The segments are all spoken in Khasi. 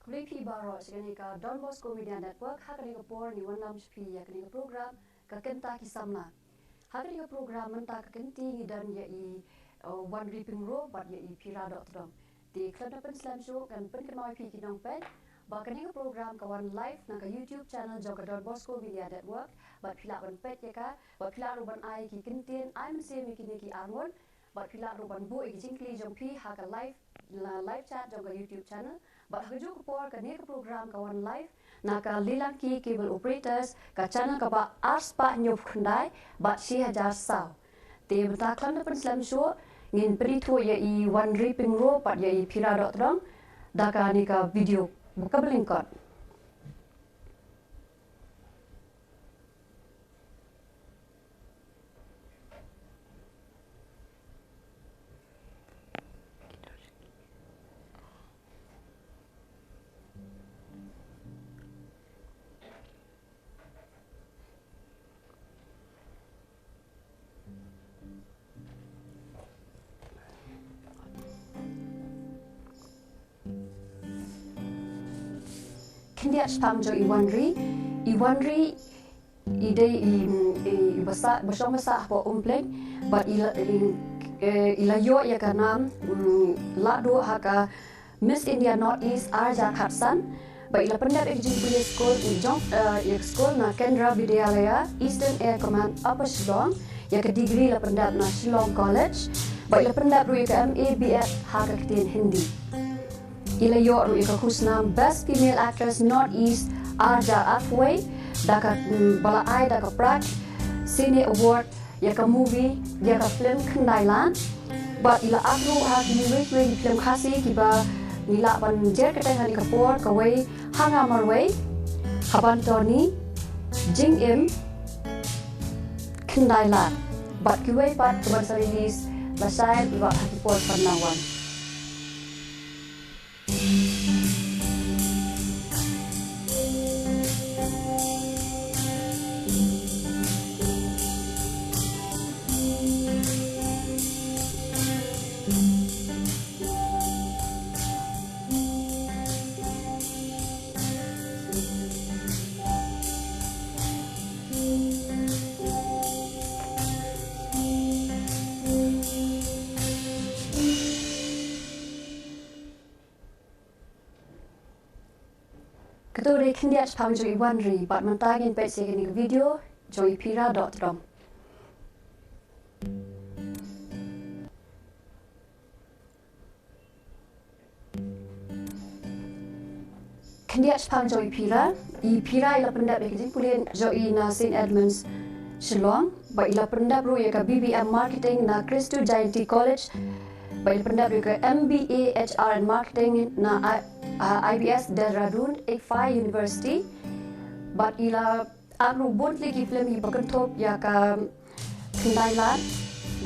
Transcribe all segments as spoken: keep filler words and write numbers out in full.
Khublei phi baroh sha kane ka Don Bosco Media Network, ha kane ka por ngi wanlam sha phi ïa kane ka program Ka Kynta Ki Samla. Ha kane ka program mynta ka kynti ngi don ïa i, uh, Wanri Pyngrope bad ïa i Phira Dohtdong. Te khlem da pynslem shuh ngan pynkynmaw ïa phi ki nongpeit ba kane ka program ka wan live na ka YouTube channel jong ka Don Bosco Media Network, bad phi lah ban peit ïa ka, bad phi lah ruh ban ai ki kyntien ai mynsiem ïa kine ki arngut, bad phi lah ruh ban buh ïa ki jingkylli jong phi ha ka live, la live chat jong ka YouTube channel. Bad ha kajuh ka por kane ka program ka wan live na ka Lilang Ki Cable Operators, ka channel kaba arspah hynñiewphew khyndai bad shi hajar saw. Te mynta khlem da pynslem shuh ngin pynithuh ïa i Wanri Pyngrope bad ïa i Phira Dohtdong da kane ka video kaba lyngkot. Khyndiat shaphang jong i Wanri. I Wanri i dei i, i, i basa, ba shong basa hapoh Umpleng, bad i la, i, eh, i la ïoh ïa ka nam, mm, lahduh ha ka Miss India North East ar hajar khatsan, bad i la pyndep ïa ka jingpule skul, i jong, eh, ïa ka skul na Kendra Vidyalaya, Eastern Air Command, Upper Shillong, ïa ka degree la pyndep na Shillong College, bad i la pyndep ruh ïa ka M A B Ed ha ka ktien Hindi. I la ïoh ruh ïa ka khusnam Best Female Actress North East ar hajar arphew wei, da ka, mm, ba la ai da ka Praj Cine Award, ïa ka movie, ïa ka film Khyndai Lad. Bad i la ap ruh ha kiwei kiwei ki film Khasi kiba ngi lah ban jer kyrteng ha kane ka por, kawei Ha Nga Marwei, Haban Tony, Jingim, Khyndai Lad. Bad kiwei pat kiban sa release lashai ruh ha ki por ban nang wan. Kato dei khyndiat shaphang jong i Wanri, bad mynta ngin peit sha kane ka video jong i Phira Dohtdong. Khyndiat shaphang jong i Phira, i Phira i la pyndep ïa ka jingpule jong i na Saint Edmund's Shillong, bad i la pyndep ruh ïa ka B B M Marketing na Christo Jayanti College, bad i la pyndep ruh ïa ka M B A H R and Marketing na I, uh, I B S Dehradun, ICFAI University, bad i la act ruh bun tylli ki film hi ba kynthup ïa ka Khyndai Lad,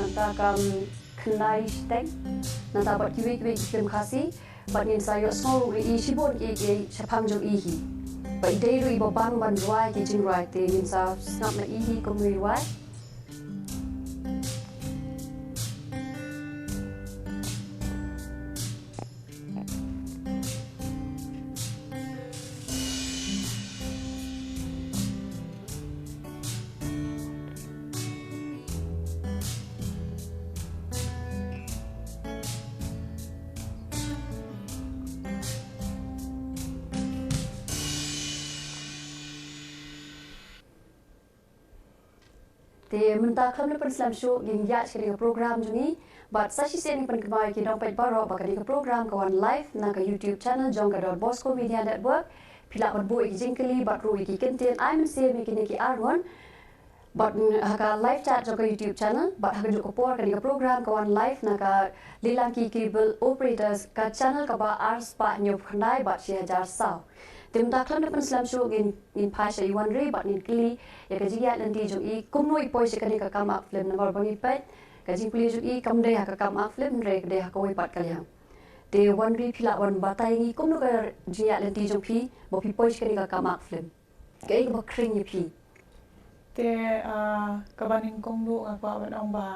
nangta ka Khyndai Shiteng, nangta bad kiwei kiwei ki film Khasi, bad ngin sa ïohsngew ruh ïa i shibun ki, ki shaphang jong i hi. Bad i dei ruh iba bang ban rwai ki jingrwai, te ngin sa sngap na i hi kumno i rwai. Te mynta khlem da pynslem shuh, ngin ïaid sha kane ka program jong ngi. Bad sa shisien ngin pynkynmaw ïa ki nongpeit baroh ba kane ka program ka wan live na ka YouTube channel jong ka Don Bosco Media Network. Phi lah ban buh ïa ki jingkylli bad ruh ïa ki kyntien ai mynsiem ïa kine ki arngut. Bad, mm, ha ka live chat jong ka YouTube channel, bad ha kajuh ka por kane ka program ka wan live na ka Lilang ki cable operators, ka channel kaba ar spah hynñiew phew khyndai bad shi hajar saw. Te mynta khlem da pynslem shuh, ngin, ngin phai sha i Wanri bad ngin kylli ïa ka jingïaid lynti jong i kumno i poi sha kane ka kam act film, namar ba ngi peit ka jingpule jong i kam dei ha ka kam act film, hynrei ka dei ha kawei pat ka liang. Te Wanri, phi lah ban batai ïa ngi kumno ka jingïaid lynti jong phi ba phi poi sha kane ka kam act film? Kaei kaba khring ïa phi? Te, ah, kaba nyngkong ruh nga kwah ban ong ba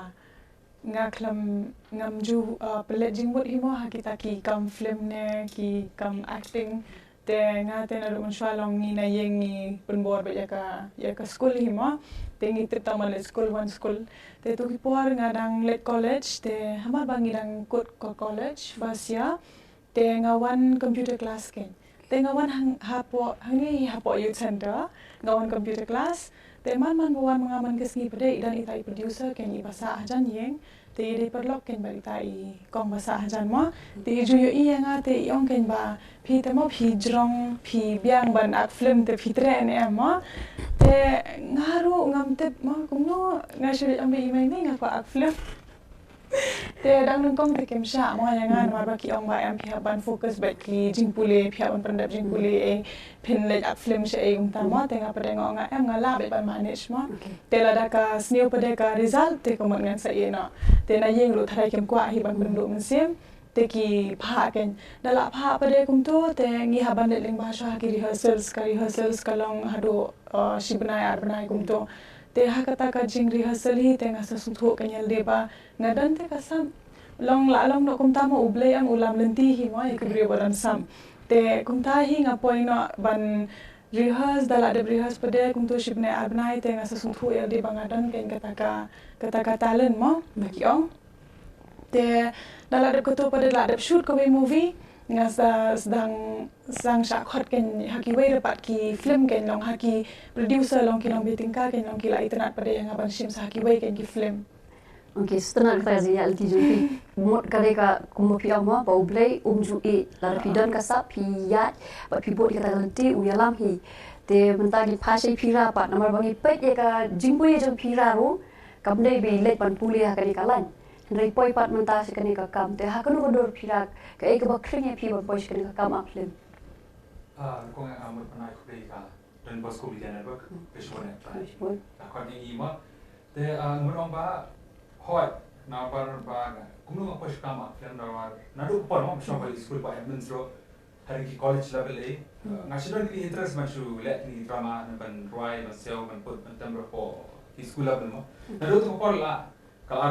nga khlem, ngam ju, ah, pynleit jingmut hi mo ha kita ki kam film ne ki kam acting. Te nga te naduh mynshuwa long ngi na ïing ngi pynbor beit ïa ka, ïa ka skul hi mo. Te ngi tip tang ban leit skul wan skul. Te tu ki por nga dang leit college, te hamar ba ngi dang kut ka college first year, te nga wan computer class kein. Te nga wan hang, hapoh, hangne hapoh youth center, nga wan computer class. Te man man ba wan ma nga man ka sngi pat de i don ita i producer kein iba sah hajan ïing. Te i dei paralok kein bad ita i kong ba sah hajan mo. Te i ju ïohi ïa nga te i ong kein ba phi te mo phi jrong phi biang ban act film te phi treh ne em mo. Te nga ruh ngam tip mo kumno nga shu ong ba i mei mei nga kwah act film. Te dang nyngkong te kim shah mo ïa nga namar ba ki ong ba em phi hap ban focus bad ki jingpule, phi hap ban pyndep jingpule, eh, phin leit act film shaei kumta mo. Te nga pat de nga ong nga em nga lah bad ban manage mo. Te lada ka sniew pat de ka result te ka mut ngan sa ïeh noh. Te na ïing ruh tharai kim kwah hi ban pynduh mynsiem. Te ki phah kein. Da la phah pat de kumto te ngi hap ban leit lyngba shuwa ha ki rehearsals, ka rehearsals ka long haduh, uh, shi bnai ar bnai kumto. Te ha kata ka jing rehearsal hi te nga sa sngewthuh ka ïalade ba nga don te ka sap. Long la long noh kumta mo, U Blei em u lam lynti hi mo ïa ki briew ba don sap. Te kumta hi nga poi noh ban rehearse, da la dep rehearse pat de kumto shi bnai ar bnai te nga sa sngewthuh ïalade ba nga don kein kata ka, kata ka talent mo ba ki ong. Te da la dep kato pat de la dep shoot kawei movie, nga sa sdang, sdang shah khot kein ha kiwei re pat ki film kein, long ha ki producer, long ki nongbiting ka kein, long ki la itynnad pat de ïa nga ban shim sa ha kiwei kein ki film. Okay, sngewtynnat kata ka jingïaid lynti jong phi. Mut ka dei ka kumba phi ong mo ba U Blei um ju ïeh, lada phi don ka sap phi ïaid bad phi bud ïa kata ka lynti u ïalam hi. Te mynta ngin phai sha i Phira pat namar ba ngi peit ïa ka jingpule jong i Phira ruh kam dei ba i leit ban pule ha kane ka lain. Hynrei poi pat mynta sha kane ka kam, te ha kano ka dur Phira, kaei kaba khring ïa phi ban poi sha kane ka kam act film? Ah, nyngkong nga mut ban ai khublei ïa ka Don Bosco Media Network, ka shibun ïa ka, ka khot ïa ngi mo. Te, ah, nga mut ong ba hooid, namar ba kumno nga poi sha ka kam act film, namar naduh ka por mo, ba shong ba i skul ba em mynshuwa ha ki college level eh, ah, nga shu don ki interest ban shu leh ki drama, ban rwai, ban siaw, ban put, ban tem hapoh ki skul level mo. Naduh tu ka por la ka la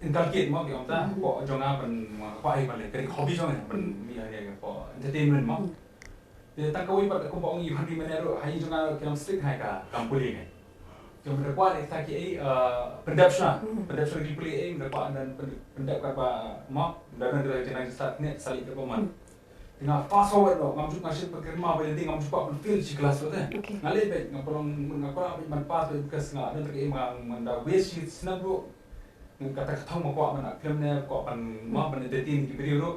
inculcate mo ki ong ta, hapoh jong nga ban, nga kwah hi ban leh, ka dei hobby jong nga ban mih ha ka, hapoh entertainment mo. Te tang kawei pat kumba ong i Henry mynne ruh, ha ïing jong nga ki long strict ha ka kam pule ngi. Jong mynta kwah leh kita kiei, eh, pyndep shuwa, pyndep shuwa ki pule eh, mynta kwah don pyn-, pyndep kaba mo, mynta don kita ki nang start ne sa leh kaba mo. Te nga fast forward noh, ngam ju, nga shu pyrkhat ma ba ïa te ngam ju kwah ban fail shi class ruh te. Nga leh beit, nga pynlong, nga kwah beit ban pass beit, because nga don ta ka aim, nga, nga da waste shi snem ruh. Nga kata ka thong ma kwah ban act film ne, kwah ban, ma ban entertain ki briew ruh.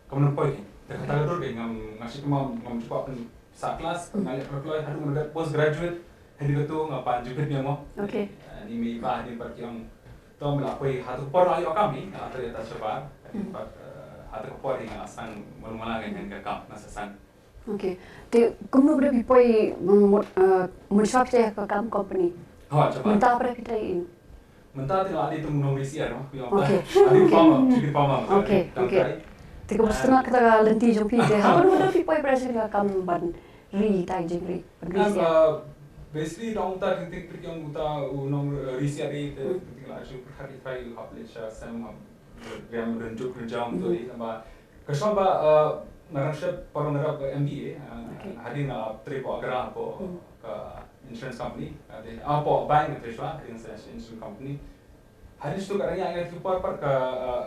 Kam nang poi kein. Te kata ka dur kein ngam, nga shu kynmaw ngam ju kwah ban sa klas, nga leh kloi kloi, haduh nga dep postgraduate, hadien katu nga pan jingpeit biang mo. Okay. Ani mei i pa hadien pat ki ong, to me la poi ha tu por la ïoh kam hi, nga la trei ïa ta shabar, hadien pat ha tu por hi nga la sdang mala mala ngan ka kam, nga sa sdang. Okay. Te kumno ba phi poi, mm, mut, eh, mynshwa phi trei ha ka kam company? Hooid, shabar. Mynta ba phi trei? Mynta te nga la dei tang u nong VCR mo, phi ong. Okay. Nga dei farmer, chicken farmer. Okay, okay. Te kaba sdang kata ka lynti jong phi te, haba mynta phi poi ba sdang ka kam ban ri, tai jingri ban ri. Basically dang ta ting ting pyrkiang uta u nong, eh, ri siat ri te, ting la shu pyrkhat i trai u hap leh sha sem hap riam rynjuk rynjam to i, namba ka shong ba, eh, nga dang shu paralok nga dap ka MBA, eh, hadien nga trei hapoh Agra hapoh ka insurance company, hadien hapoh bank nga trei shuwa, hadien sa insurance company. Hadien shu ka dang ïa nga ki por pat ka, eh,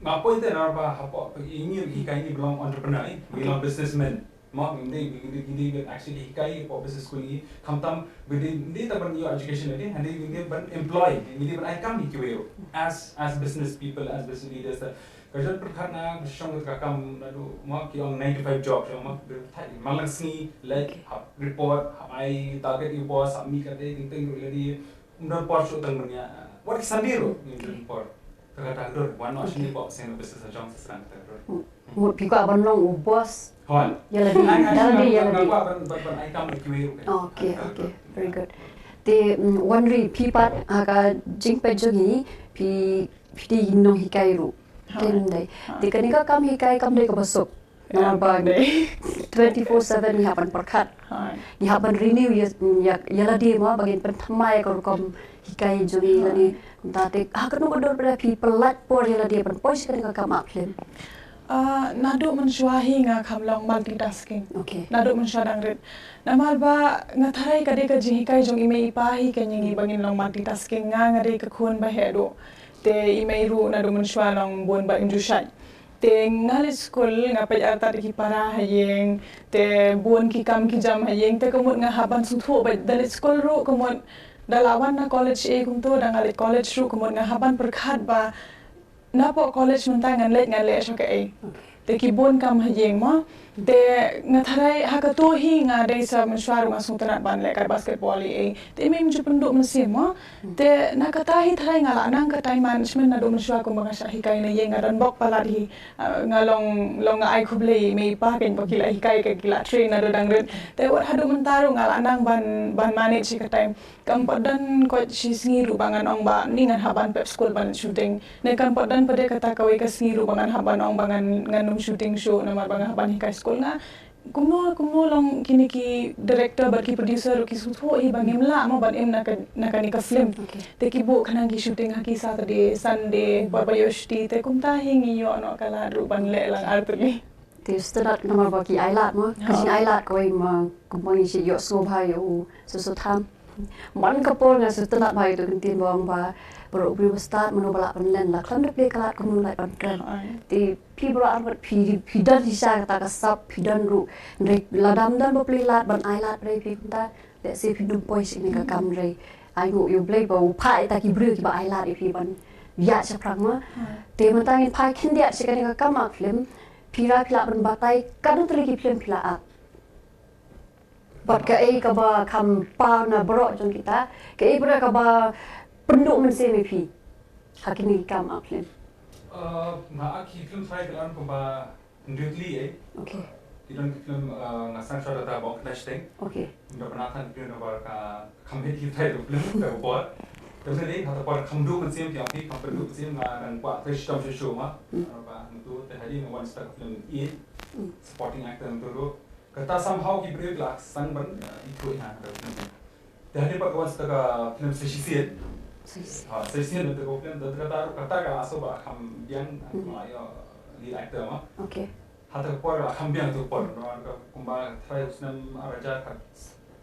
nga poi te na ba hapoh i ngi hikai ngi ba long entrepreneur, i ngi long businessman. Mo, ngi dei, ngi dei, ngi dei actually hikai hapoh business school ngi, khamtam ngi dei, ngi dei tang ban ïoh education, ngi dei, ngi dei ban employ, ngi dei ban ai kam ïa kiwei ruh. As, as business people, as business leaders, ka jan pyrkhat nga, ka shong ka kam naduh, mo, ki ong nine to five job, shong mo, thait, man la sngi, leit, hap report, hap ai target ïa u boss, hap mih kate, teng teng ruh lei, ym don por shuh tang ban ïa, wat ki Sunday ruh, ngim don por. Kata ka dur, wan noh shane pok sien business jong sa sdang kata ka dur. Mut phi kwah ban long u boss. Hooid. Ïa lade, ïa lade, ïa lade. Nga kwah ban, ban, ban ai kam ïa kiwei ruh. Okay, okay. Very good. Te, mm, Wanri, phi pat ha ka jingpeit jong ngi, phi, phi dei nonghikai ruh. Te kane ka kam hikai kam dei kaba suk. Namar ba twenty-four seven ngi hap ban pyrkhat. Ngi hap ban renew ïa, ïa, ïa lade mo, ba ngin pynthymmai ïa ka rukom hikai jong ngi lane. Kumta te, ha kano ka dur ba phi pynlait por ïa lade ban poi sha kane ka kam act film? Ah, naduh mynshuwa hi nga kham long multitasking. Okay. Naduh mynshuwa dang rit. Namar ba nga tharai ka dei ka jinghikai jong i mei i pa hi ka jong ngi ba ngin long multitasking, nga, nga dei ka khun ba heh duh. Te i mei ruh naduh mynshuwa long bun ba ym ju shait. Te nga leit skul nga peit artat ki para ha ïing, te bun ki kam ki jam ha ïing, te ka mut nga hap ban sngewthuh ba da leit skul ruh ka mut da la wan na college, eh, kumto da nga leit college ruh ka mut nga hap ban pyrkhat ba napoh college mynta ngan leit ngan leh sha kaei. Te ki bun kam ha ïing mo. Te nga tharai ha kato hi nga dei sa mynshuwa ruh nga sngewtynnat ban leh ka basketball, eh. Te i mei ym ju pynduh mynsiem mo. Te na kata hi tharai nga la nang ka time management naduh mynshuwa kumba nga shah hikai na ïing, nga don bok palat hi, ah, nga long, long nga ai khublei i mei i pa kein ba ki la hikai ka, ki la train naduh dang rit. Te wat haduh mynta ruh nga la nang ban, ban manage ka time. Kam pat don koit shi sngi ruh ba ngan ong ba ni ngan hap ban pep skul ban shooting. Ne kam pat don pat de kata kawei ka sngi ruh ba ngan hap ban ong ba ngan, ngan ym shooting shuh namar ba ngan hap ban hikai skul. Nga kumno, kumno long kine ki director bad ki producer ruh ki sngewthuh hi ba ngim lah mo ban im na ka, na kane ka film. Okay. Te ki buh khnang ki shooting ha ki Saturday, Sunday, bad ba ïoh shuti, te kumta hi ngi ïoh noh ka lad ruh ban leh lang artylli. Te sngewtynnat namar ba ki ailad mo, ka jingailad kawei ma kumba ngi shu ïoh sngewbha ïa u Soso Tham. Man ka por nga sngewtynnat bha ïa uto u kyntien ba ong ba baroh uba stad mano ba lah pynlen, la khlem da plie ka lad kumno lah ban kren. Te phi baroh arngut phi, phi don shisha kata ka sap, phi don ruh. Hynrei lada ym don ba plie lad ban ailad, hynrei phi kumta, lehse phin ym poi sha kane ka kam, hynrei ainguh ïa U Blei ba u phah ïa kita ki briew kiba ailad ïa phi ban ïaid shaphrang mo. Te mynta ngin phai khyndiat sha kane ka kam act film. Phi, phi lah ban batai katno tylli ki film phi la act? Bad kaei kaba kham paw na baroh jong kita, kaei baroh kaba pynduh mynsiem ïa phi ha kine ki kam act film? Uh, nga act ki film tharai ki long kumba hynriew tylli, eh. Okay. Ki don ki film, uh, nga sdang shuwa da kata ba ong Khyndai Shiteng. Okay. Nga da pynah than ki film namar ka kham hit hit tharai ka film ka por. Te mynta dei ha ka por kham duh mynsiem, ki ong phi kham pynduh mynsiem, nga dang kwah trei shitom shuh shuh ma. Namar ba hangtu te hadien nga wan sa ka film ïeit, supporting actor hangtu ruh. Kata somehow ki briew ki la sdang ban, eh, ithuh ïa nga ha ka film. Te hadien pat ka wan sa ka film Sa Shisien. Sa Shisien. Ha, Sa Shisien te ka film, te kata, kata ka la shu ba kham biang, ma ïa lead actor ma. Okay. Ha te ka por la kham biang te ka por, no, ka kumba tharai u snem ar hajar khat,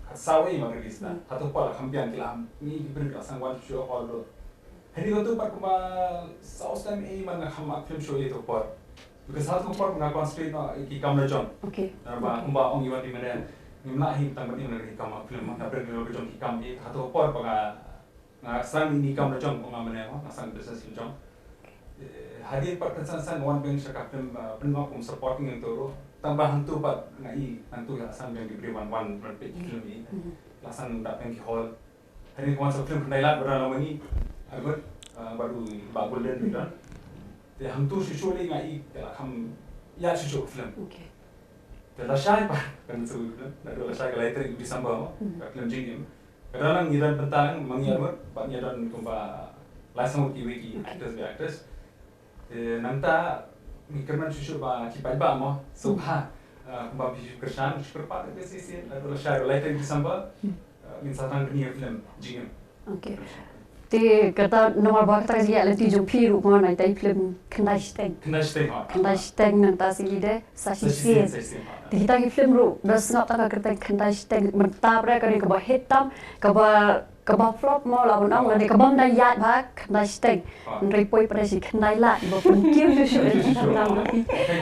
khat saw ei ma release na. Ha te ka por la kham biang ki la, ngi ki briew ki la sdang wan shuh hall ruh. Hadien katu pat kumba saw snem ei man nga kham act film shuh ïa te ka por. Because ha tu ka por nga concentrate noh ïa ki kam la jong. Okay. Namar ba kumba ong i Wanri mynne, ngim lah hi tang ban im na ki kam film, nga break na ka jong ki kam, ïa ha tu ka por ba nga, nga sdang ïa ki kam la jong ba nga mynne, nga sdang business la jong. Eh, hadien pat kynsan san nga wan biang sha ka film, uh, pynlong kum supporting actor ruh. Tang ba hangtu pat nga i hangtu la san biang ki briew wan wan wan peit ki film i. La san da peit ki hall. Hari ka wan sa film khyndai lad ba la mani. Arbet ba du ba Golden Ribbon. Te hangtu shu shu le nga i te la kham ïa shu shu film. Te la shai pat kan sa film. La du la shai ka lai tarik December mo. Ka film jingim. Ka dalang ngi don bynta lang ma ngi arbet ba ngi don kumba lai sangut ki wei ki actors ba actress. Te nangta ngi kyrmen shuh shuh ba ki paidbah mo sngewbha, ah, kumba phi shu kyrshan shu kyrpad te shisien la dula shai lai tarik December, ah, ngin sa tang kane ka film jingim. Okay. Te kata namar ba kata ka jingïaid lynti jong phi ruh mo na ita i film Khyndai Shiteng. Khyndai Shiteng, ha. Khyndai Shiteng nangta sa ïa de Sa Shisien. Sa Shisien, ha. Te kita ki film ruh da sngap tang ka kyrteng Khyndai Shiteng, mynta pre kane kaba hit tam, kaba kaba flop mo la bun ong lane kaba ym da ïaid bha Khyndai Shiteng. Hynrei poi pat shi khyndai lad ba pynkiew shuh shuh.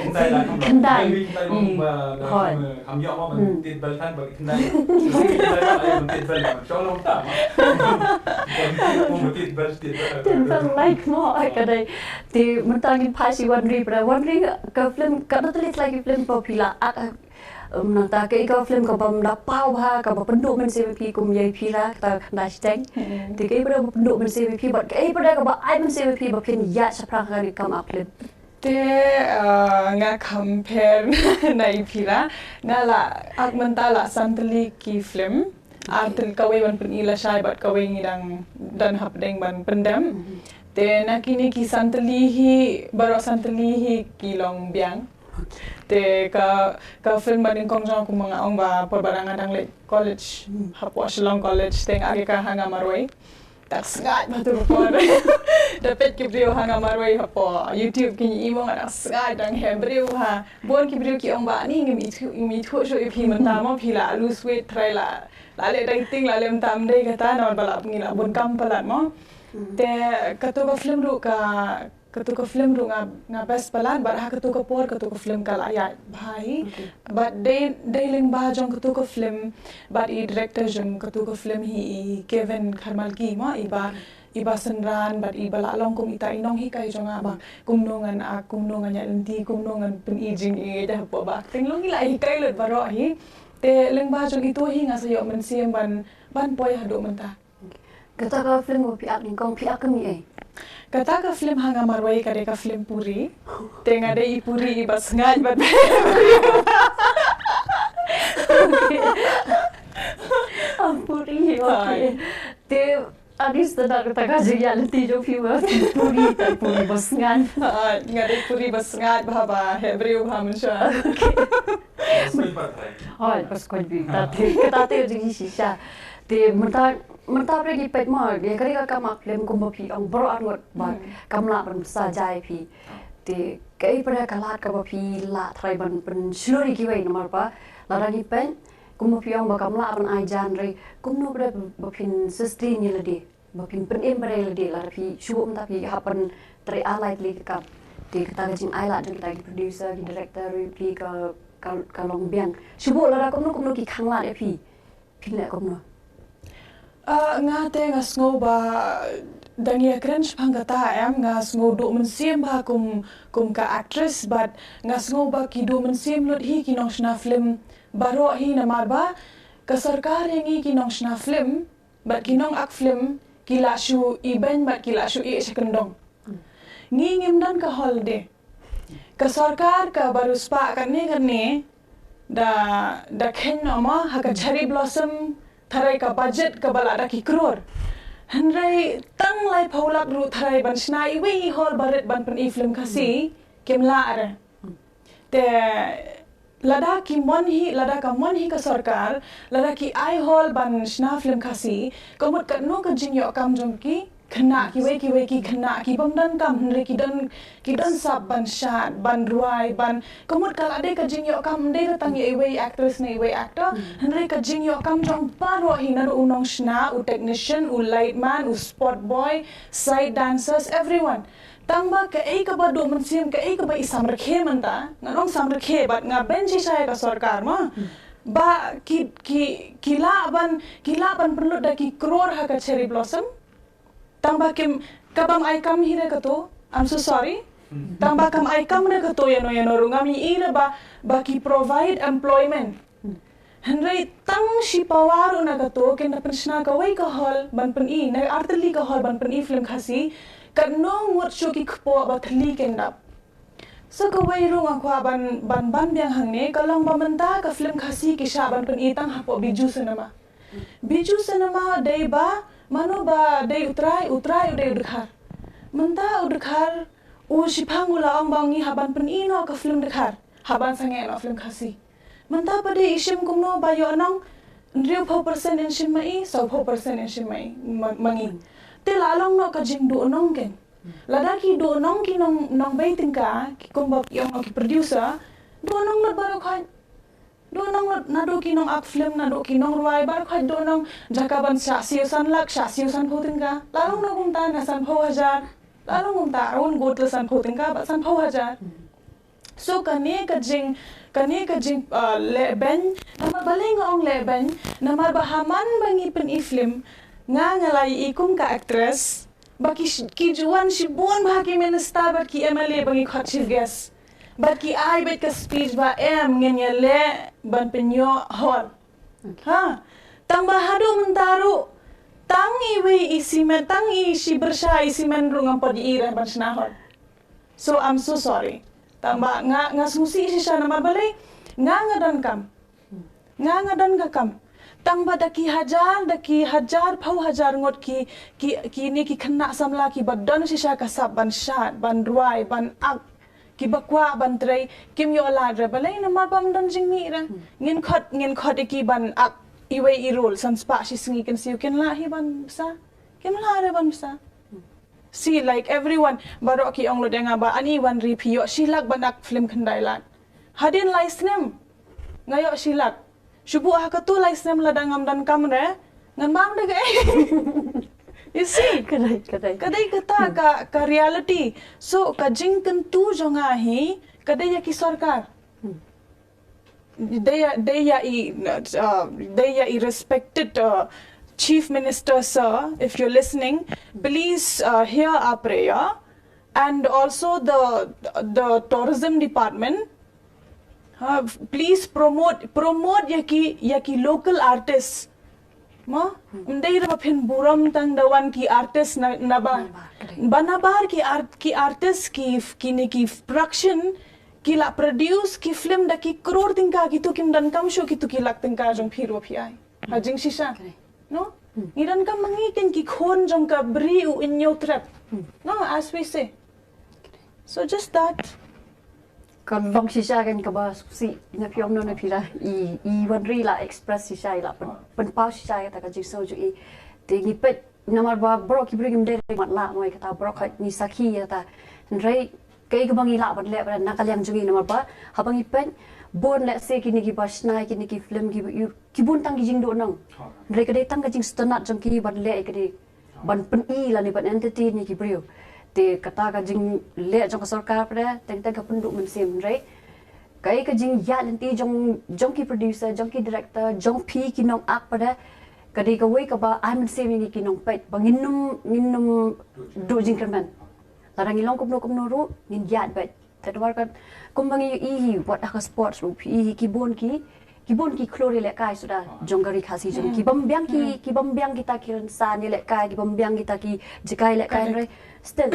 Khyndai lad. Khyndai. Hoi. Khyndai. Khyndai like mo ai ka dei. Te mynta ngin phai shi Wan Ri pat. Wan Ri ka film ka da tli tli ki film ba phi la ak Um, nangta kaei ka film kaba ym da paw bha kaba pynduh mynsiem ïa phi kum ïa i Phira kata Khyndai Shiteng. Te kaei pat kaba pynduh mynsiem ïa phi bad kaei pat kaba ai mynsiem ïa phi ba phin ïaid shaphrang ha kane ka kam ak film. Te, ah, nga compare na i Phira, nga la ak mynta la san tylli ki film. Ar tylli, kawei ban pyni lashai bad kawei ngi dang don hapdeng ban pyndem. Te na kine ki san tylli hi, baroh san tylli hi ki long biang. Te ka, ka film ba nyngkong jong nga kum nga ong ba por ba nga dang leit college, hapoh Shillong College, te nga ïa ka Hanga Marwei. Dang sngaid bha tu por. Da peit ki briew Hanga Marwei hapoh YouTube ki i mo nga dang sngaid dang heh briew ha. Bun ki briew ki ong ba ni ngim ithuh, ngim ithuh shuh ïa phi mynta mo phi la lose weight trai la, la leh dieting la leh mynta ym dei kata namar ba la ngi la bun kam palat mo. Te katu ka film ruh ka Katu ka film ruh nga, nga best palat bad ha katu ka por katu ka film ka la ïaid bha hi. Bad dei, dei lyngba jong katu ka film bad i director jong katu ka film hi i Kevin Kharmalki mo i ba, i ba synran bad i ba la long kum ita i nonghikai jong nga ba kumno ngan ak, kumno ngan ïaid lynti, kumno ngan pyni jingïeit hapoh ba acting long i la hikai lut baroh hi. Te lyngba jong itu hi nga sa ïoh mynsiem ban, ban poi haduh mynta. Kata ka film ba phi ak nyngkong phi ak ka mih ei? Kata ka film Hanga Marwei ka dei ka film puri. Te nga dei i puri i ba sngaid bad. Ah, puri, okay. Te at least da kata ka jingïaid lynti jong phi ba puri, te puri ba sngaid. Nga dei puri ba sngaid bha ba heh briew bha mynshuwa. Hoi, pas koi bi ta te, kata te jing shisha. Te mynta Mynta pyrshah ki peit mo, ïa ka dei ka kam ak film kumba phi ong baroh arngut ba kam lah ban sa jai phi. Te kaei pat ka lad kaba phi lah trai ban pynshlur ïa kiwei namar ba lada ngi peit kumba phi ong ba kam lah ban ai jan re kumno pat ba phin sustain ïa lade ba phin pynim pat ïa lade lada phi shu mynta phi hap ban trei ar lai tylli ki kam. Te kata ka jingai lad jong kita ki producer ki director ruh phi ka, ka, ka long biang. Shu lada kumno kumno ki khanglad ïa phi. Phi leh kumno? Ah, nga te nga sngew ba dang ïa kren shaphang kata em nga sngew duh mynsiem ba kum kum ka actress bad nga sngew ba ki duh mynsiem lut hi ki nongshna film baroh hi namar ba ka sorkar ïa ngi ki nongshna film bad ki nong ak film ki la shu ibeiñ bad ki la shu ïeh sha kyndong. Ngi ngim don ka holiday. Ka sorkar ka ba riewspah katne katne da, da kheiñ noh ma ha ka Cherry Blossom tharai ka budget ka ba la da ki crore. Hynrei tang laiphew lak ruh tharai ban shna iwei i hall barit ban pyni film Khasi kim lah re. Te lada ki mon hi, lada ka mon hi ka sorkar, lada ki ai hall ban shna film Khasi, ka mut katno ka jingïoh kam jong ki khynnah kiwei kiwei ki khynnah ki bym don kam hynrei ki don, ki don sap ban shad, ban rwai, ban ka mut ka la dei ka jingïoh kam ym dei tang ïa iwei actress ne iwei actor hynrei ka jingïoh kam jong baroh hi naduh u nongshna, u technician, u light man, u spot boy, side dancers, everyone. Tang ba kaei kaba duh mynsiem kaei kaba i samrkhie mynta ngan ong samrkhie bad nga beiñ shisha ïa ka sorkar ma ba ki, ki, ki lah ban, ki lah ban pynlut da ki crore ha ka Cherry Blossom. Tang ba kim, ka bym ai kam hi re katu. I'm so sorry. Tang ba kam ai kam na kato ïano ïano ruh, ngam i na ba, ba ki provide employment. Hynrei tang shi pawa ruh na kato, kin da pynshna kawei ka hall ban pyni, na artylli ka hall ban pyni film Khasi, katno ngut shuh ki kpoh ba thylli kin dap. So kawei ruh nga kwah ban, ban, ban biang hangne, ka long ba mynta ka film Khasi ki shah ban pyni tang hapoh Bijou Cinema. Bijou Cinema dei ba, mano ba dei u trai, u trai u dei u dkhar. Mynta u dkhar, u shiphang u la ong ba ngi hap ban pyni noh ka film dkhar, hap ban sangeh noh film Khasi. Mynta pat de i shim kumno ba ïoh nong, hynriewphew percent in shim ma i, sawphew percent in shim ma i, ma, ma ngi. Te la long noh ka jingduh nong ken. Lada ki duh nong ki nong, nongbei tyngka, ki kumba ki ong ki producer, duh nong lut baroh khoit. Duh nong lut, naduh ki nong ak film, naduh ki nongrwai, baroh khoit duh nong, jaka ban shah siew san lak, shah siew sanphew tyngka. La long noh kumta na sanphew hajar. La long kumta, un gut la sanphew tyngka, bad sanphew hajar. So kane ka jing, kane ka jing, uh, lehbeiñ, namar balei nga ong lehbeiñ, namar ba ha man ba ngi pyni film, nga nga la ïohi kum ka actress, ba ki sh-, ki ju wan shibun bha ki minister bad ki M L A ba ngi khot chief guest. Bad ki ai beit ka speech ba em ngin ïaleh ban pynïoh hall. Ha, tang ba haduh mynta ruh, tang iwei i cement, tang i shi byrsa i cement ruh ngam pat ïohi re ban shna hall. So I'm so sorry. Tang ba nga, nga sngewsih shisha namar balei, nga nga don kam. Nga nga don ka kam. Tang ba da ki hajar, da ki hajar, phew hajar ngut ki, ki, kine ki khynnah samla kiba don shisha ka sap ban shad, ban rwai, ban ak, kiba kwah ban trei, kim ïoh lad re. Balei namar ba ym don jingmih re. Ngin khot, ngin khot ïa ki ban ak iwei i role, san spah shi sngi kin siew, kin lah hi ban bsa. Kim lah re ban bsa. See, like everyone, baroh ki ong lut ïa nga ba ani Wanri phi ïoh shi lak ban ak film khyndai lak. Hadien lai snem nga ïoh shi lak. Shu buh ha kato lai snem lada ngam don kam re, ngan bam da kaei. You see? Ka dei, ka dei. Ka dei kata ka, ka reality. So ka jingkyntu jong nga hi, ka dei ïa ki sorkar. Dei ïa, dei ïa i, uh, dei ïa i respected, uh, Chief Minister, sir, if you're listening, please, uh, hear our prayer, and also the, the tourism department. Uh, please promote, promote ïa ki, ïa ki local artists. Mo, ym dei re ba phin burom tang da wan ki artist na, nabar. Nabar, correct. Ba nabar ki art, ki artist ki, kine ki production, ki la produce ki film da ki crore tyngka, kito kim don kam shuh kito ki lak tyngka jong phi ruh phi ai. Ha jingshisha. Correct. No? Hmm. Ngi don kam ma ngi kin ki khun jong ka bri u hynñiew trep. Hmm. No, as we say. So just that. Ka long shisha kan kaba sngewsih na phi ong no na phi la i, i Wanri la express shisha i la pyn, pynpaw shisha ïa kata ka jingsngew jong i. Te ngi peit namar ba baroh ki briew ngim dei re mat lah mo ïa kata, baroh ka ngi sakhi ïa kata. Hynrei kaei kaba ngi lah ban leh ba na ka liang jong ngi namar ba haba ngi peit bun lehse kine kiba shna ïa kine ki film kiba ïoh ki bun tang ki jingduh nong. Hynrei ka dei tang ka jingsngewtynnat jong ki ban leh ïa kine ban pyni lane ban entertain ïa ki briew. Te kata ka jingleh jong ka sorkar pat de teng teng ka pynduh mynsiem, hynrei kaei ka jingïaid lynti jong, jong ki producer, jong ki director, jong phi ki nongak pat de, ka dei kawei kaba ai mynsiem ïa ngi ki nongpeit ba ngin ym, ngin ym duh jingkyrmen. Lada ngi long kumno kumno ruh ngin ïaid beit. Te namar ka, kumba ngi ïohi hi wat ha ka sports ruh phi ïohi hi ki bun ki, ki bun ki khlur ïalehkai suda jong ka Ri Khasi jong ngi. Ki bym biang ki, ki bym biang kita ki rynsan ïalehkai, ki bym biang kita ki jaka ïalehkai, hynrei still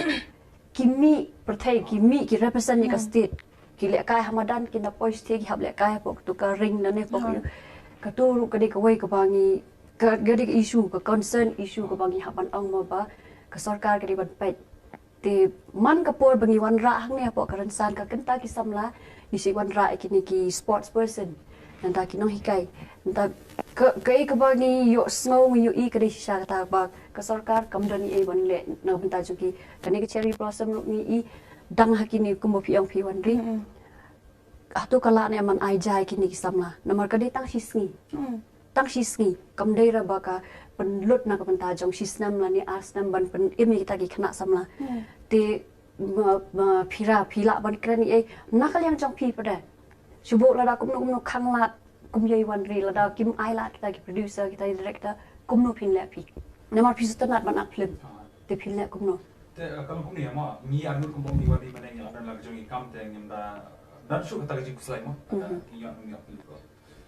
ki mih pyrthei, ki mih, ki represent ïa ka state. Ki lehkai ha madan, ki na poi state ki hap lehkai hapoh katu ka ring lane hapoh katu ruh ka dei kawei kaba ngi, ka, ka dei ka issue, ka concern issue kaba ngi hap ban ong mo ba ka sorkar ka dei ban peit. Te man ka por ba ngi wanrah hangne hapoh ka rynsan ka kynta ki samla, ngi shu wanrah ïa kine ki sports person. Nangta ki nonghikai. Nangta ka, kaei kaba ngi ïohsngew ngi ïohi ka dei shisha kata ba ka sorkar kam don ei ei ban leh na ka bynta jong ki. Kane ka Cherry Blossom ruh ngi i dang ha kine kumba phi ong phi Wanri. Hato ka lah ne em ban ai jia ïa kine ki samla? Namar ka dei tang shi sngi. Tang shi sngi. Kam dei re ba ka pynlut na ka bynta jong shi snem lane ar snem ban pynim ïa kita ki khynnah samla. Te ma, ma phi ra, phi lah ban kren ei ei na ka liang jong phi pat de. Shu buh lada kumno kumno khanglad kum ïa i Wanri, lada kim ai lad kita ki producer, kita ki director, kumno phin leh phi? Namar phi sngewtynnat ban ak film. Te phin leh kumno? Te, eh, ka long kumne mo, ngi arngut kumba ong i Wanri mynne ngi la la ka jong i kam te ngim da don shuh kata ka jingkhuslai mo. Kata ki ïoh ngi ïoh pynlut ko.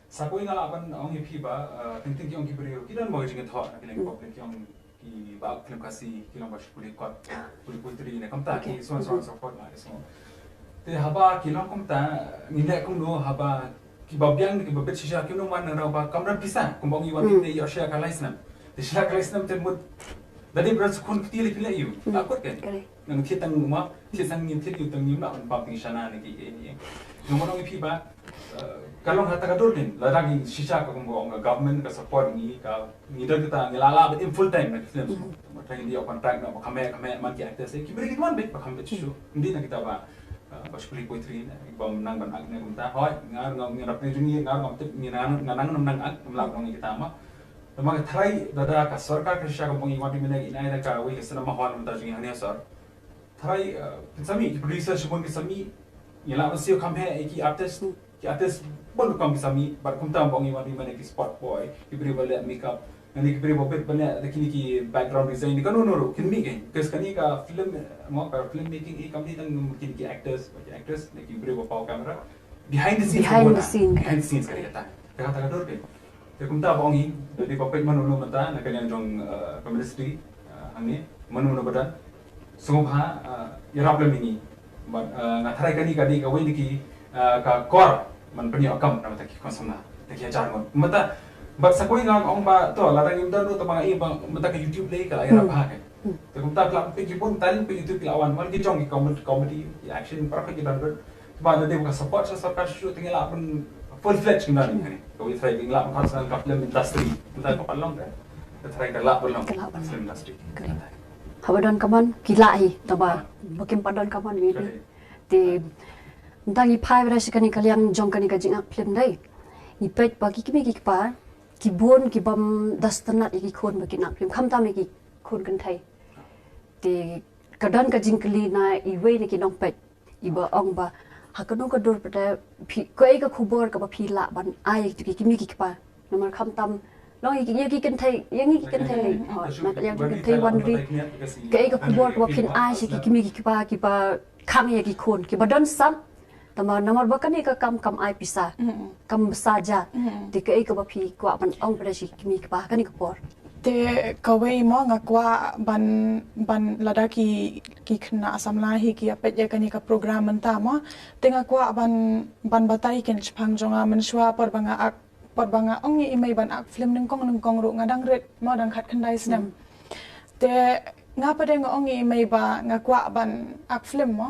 Sa kawei nga lah ban ong ïa phi ba, eh, teng teng ki ong ki briew ki don ba ka jingïathoh na ki leng pop ki ong ki ba film Khasi ki long ba shu pule kot, pule poetry ne kumta ki so on so on so forth na ki so. Te haba ki long kumta ngi leh kumno haba ki ba biang ki ba bit shisha ki nong man na ba kam don pisa kumba ngi wan ne ïoh shisha ka lai snem. Te shisha ka lai snem te mut da dei bra sukun kti le phi leh ïu. Akut kan. Nang thied tang ma thied tang ngin thied ïu tang ngin na ban pam ting shana ne ki ki ni. Nang ma nong phi ba, eh, ka long ha ta ka dur din la dang shisha ka kumba ong ka government ka support ngi ka ngi don kita ngi la la ba im full time na ki film. Ma tang di contract na ba kame kame man ki actors ki beri ki tuan bit ba kame bit shu. Ndi na kita ba, eh, ba shu pule poetry ne ba nang ban ak ne kumta hoi ngar ngam ngi rap ne juni ngar ngam tip ngi nang nang nang ak ngam la nong kita ma. Tama ka tharai da da ka sorkar ka shisha ka bong i wan di mene i nai da ka wei ka cinema hall mynta jong i hangne sor. Tharai, eh, pynsami ki producer shibun ki sami ngi la ban siew kham heh ïa ki artist ki artist bun rukom ki sami bad kumta bong i wan di mene ki spot boy ki briew ba leh makeup ngan ki briew ba bit ba leh da kini ki background design ni ka no no ru kin mi ke kes kani ka film, eh, mo ka film making i kam di tang kini ki actors ki actress ne ki briew ba paw camera behind the scenes. Behind the scene. Behind the scenes ka kata ka kata ka dur ke. Te kumta ba ong i, te dei ba peit mano mano mynta na ka liang jong, eh, ka ministry, eh, hangne mano mano ba don. Sngewbha, eh, ïarap lem ïa ngi. Bad, eh, nga tharai kane ka dei kawei na ki, eh, ka kor ban pynïoh kam na bynta ki khun samla. Te ki hajar ngut. Mynta bad sa kawei nga ong ba to lada ngim don ruh tang ba nga i ba mynta ka YouTube lei ka la ïarap bha ka. Te kumta ka la peit ki bun talent peit YouTube ki la wan. Wan ki jong ki comedy, comedy, ki action, para ki don ruh. Ba da dei ba ka support sha sorkar shuh shuh te ngi lah ban full fledged ngi don hangne. Ka wei tharai ngi lah ban khot sha ka film industry. Nda ka pat long ka. Ka tharai ka lah ban long. Ka lah ban long. Film industry. Correct. Haba don ka mon ki lah hi taba ba kim pat don ka mon ngi. Correct. Te nda ngi phai ba da shi kane ka liang jong kane ka jingak film dei. Ngi peit ba ki kmie ki kpa ki bun ki bym da sngewtynnat ïa ki khun ba kin ak film khamtam ïa ki khun kynthei. Te ka don ka jingkylli na iwei na ki nongpeit. Iba ong ba ha kano ka dur pat phi kaei ka khubor kaba phi lah ban ai ïa ki kmie ki kpa. Namar khamtam long ïa ki kynthei ïa ngi ki kynthei lei. Na ka liang ki kynthei wan ri kaei ka khubor kaba phin ai sha ki kmie ki kpa kiba khang ïa ki khun kiba don sap. Namar namar ba kane ka kam kam ai pisa kam sa ja. Te kaei kaba phi kwah ban ong pat sha ki kmie ki kpa kane ka por. Te kawei mo nga kwah ban ban lada ki ki khynnah samla hi ki ïa peit ïa kane ka program mynta mo. Te nga kwah ban ban batai kin shaphang jong nga mynshuwa por ba nga ak por ba nga ong ïa i mei ban ak film nyngkong nyngkong ruh nga dang rit mo dang khat khyndai snem. Te nga pat de nga ong ïa i mei ba nga kwah ban ak film mo.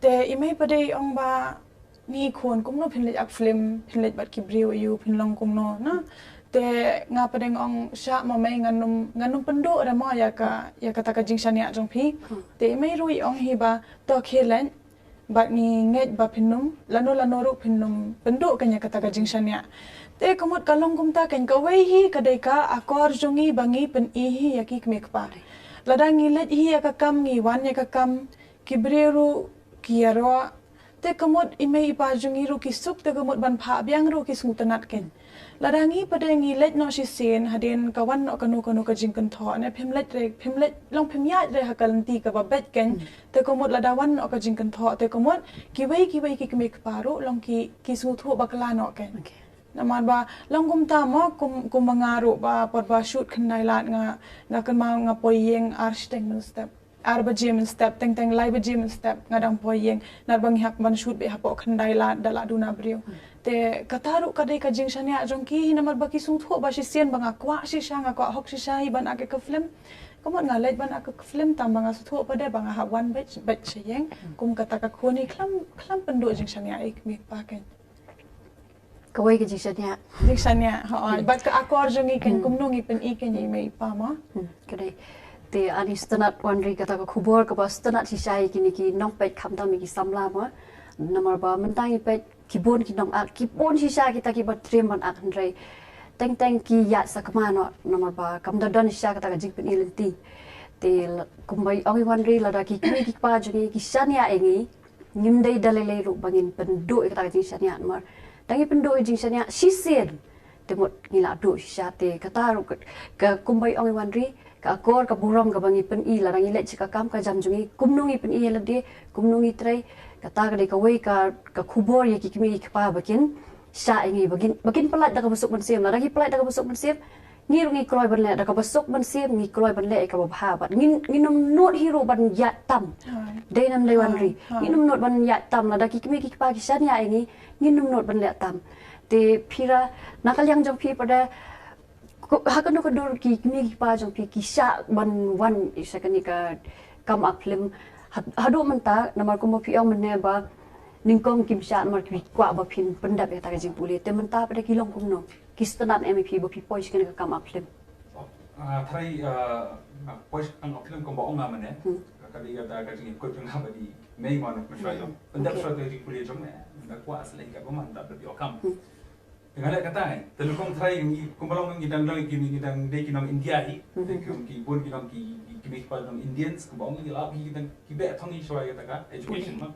Te i mei pat de i ong ba ni khun kumno phin leit ak film phin leit bad ki briew ïa u phin long kumno na. Te nga pat de nga ong sha ma mei ngan nym ngan nym pynduh re mo ïa ka ïa kata ka jingshaniah jong phi. Te i mei ruh i ong hi ba to khie leit bad ngi ngeit ba phin nym lano lano ruh phin nym pynduh ka ïa kata ka jingshaniah. Te ka mut ka long kumta kan kawei hi ka dei ka akor jong ngi ba ngi pyni hi ïa ki kmie kpa. Lada ngi leit hi ïa ka kam ngi wan ïa ka kam ki briew ruh ki ïaroh. Te ka mut i mei i pa jong ngi ruh ki suk te ka mut ban phah biang ruh ki sngewtynnat ken. Lada ngi pat de ngi leit noh shisien hadien ka wan noh kano kano ka jingkynthoh ne phim leit re phim leit long phim ïaid re ha ka lynti kaba beit ken. Te ka mut lada wan noh ka jingkynthoh te ka mut kiwei kiwei ki kmie kpa ruh long ki ki sngewthuh bakla noh ken. Namar ba long kumta mo kum kum ma nga ruh ba por ba shoot khyndai lad nga nga kynmaw nga poi ïeng ar shiteng mynstep. Ar baje mynstep teng teng lai baje mynstep nga dang poi ïeng nar ba ngi hap ban shoot beit hapoh khyndai lad da la duna briew. Te kata ruh ka dei ka jingshaniah jong ki hi namar ba ki sngewthuh ba shisien ba nga kwah shisha nga kwah hok shisha hi ban ak ïa ka film. Ka mut nga leit ban ak ïa ka film tang ba nga sngewthuh pat de ba nga hap wan beit beit sha ïeng kum kata ka khun hi khlem khlem pynduh jingshaniah ïa i kmie i kpa ken. Kawei ka jingshaniah. Jingshaniah hooid bad ka akor jong ngi ken kumno ngi pyni ken ïa i mei i pa mo. Ka dei. Te ani sngewtynnat wan ri kata ka khubor kaba sngewtynnat shisha ïa kine ki nongpeit khamtam ïa ki samla mo. Namar ba mynta ngi peit ki bun ki nongak ki bun shisha kita kiba triem ban ak hynrei teng teng ki ïaid sakma noh namar ba kam da don shisha kata ka jingpyni lynti. Te kumba ong i wan ri lada ki kmie ki kpa jong ngi ki shaniah ïa ngi ngim dei da lei lei ruh ba ngin pynduh ïa kata ka jingshaniah namar da ngi pynduh ïa jingshaniah shisien te mut ngi la duh shisha te kata ruh ka kumba ong i wan ri Ka akor ka burom kaba ngi pyni lada ngi leit sha ka kam ka jam jong ngi, kumno ngi pyni ïa lade, kumno ngi trei. Kata ka dei kawei ka, ka khubor ïa ki kmie ki kpa ba kin shah ïa ngi, ba kin, ba kin pyllait da kaba suk mynsiem. Lada ki pyllait da kaba suk mynsiem, ngi ruh ngi kloi ban leh da kaba suk mynsiem, ngi kloi ban leh ïa kaba bha. Bad ngin, ngin ym nud hi ruh ban ïaid tam. Dei nam dei Wanri, ngin ym nud ban ïaid tam. Lada ki kmie ki kpa ki shaniah ïa ngi, ngin ym nud ban leh tam. Te phi Ra, na ka liang jong phi pat, ko-, ha kano ka dur ki kmie ki kpa jong phi ki shah ban wan sha kane ka kam ak film? Ha-, haduh mynta, namar kumba phi ong mynne ba nyngkong kim shah namar ki kwah ba phin pyndep ïa kata ka jingpule. Te mynta pat ki long kumno? Ki sngewtynnat em ïa phi ba phi poi sha kane ka kam ak film? Ah, tharai, ah, ah, poi sha ka kam ak film kumba ong nga mynne. Ka dei kata ka jingkut jong nga ba dei mei mo na shuwa jong. Pyndep shuwa ka jingpule jong me. Nga kwah sa leh ka ba man da ba dei kam. Te nga leh kata ngi. Te nyngkong tharai ngi kumba long ngi dang dang ki ngi dang dei ki nong India hi. Te ki ki bun ki nong ki ki ki mih pa nong Indians kumba long ngi lap ki dang ki beh thong ngi shuwa ïa kata ka education ma.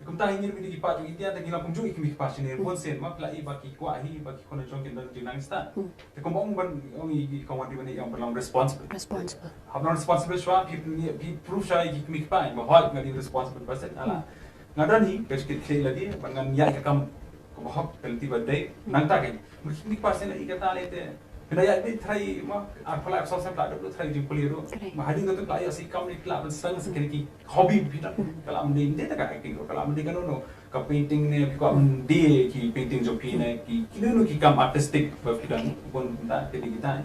Kumta ngi ngi ki pa jong India te ngi la kumjuh ki mih pa sini bun sien ma pla i ba ki kwah hi ba ki khun jong ki dang dei nang stad. Te kumba ong ban ong ngi ki kong wan di ban ong ban long responsible. Responsible. Hap long responsible shuwa phi phi proof shuwa ïa ki mih pa ba hoi nga dei responsible person ala. Nga don hi ka jingkit khlieh lade ba ngan ïaid ka kam kaba hok ka lynti ba dei. Nangta ka mih pa sien la i kata lei te. Phin ïaid beit tharai ma ar pala ek saw san pla dep tharai jingpule ruh. Ma hadien kata pla ïa si kam ni pla ban sdang sa kine ki hobby phi dang. Ka la ym dei dei ta ka acting ruh ka la ym dei kano no. Ka painting ne phi kwah ban dei ki painting jong phi ne ki kino kino ki kam artistic ba phi dang bun ta ka dei kita.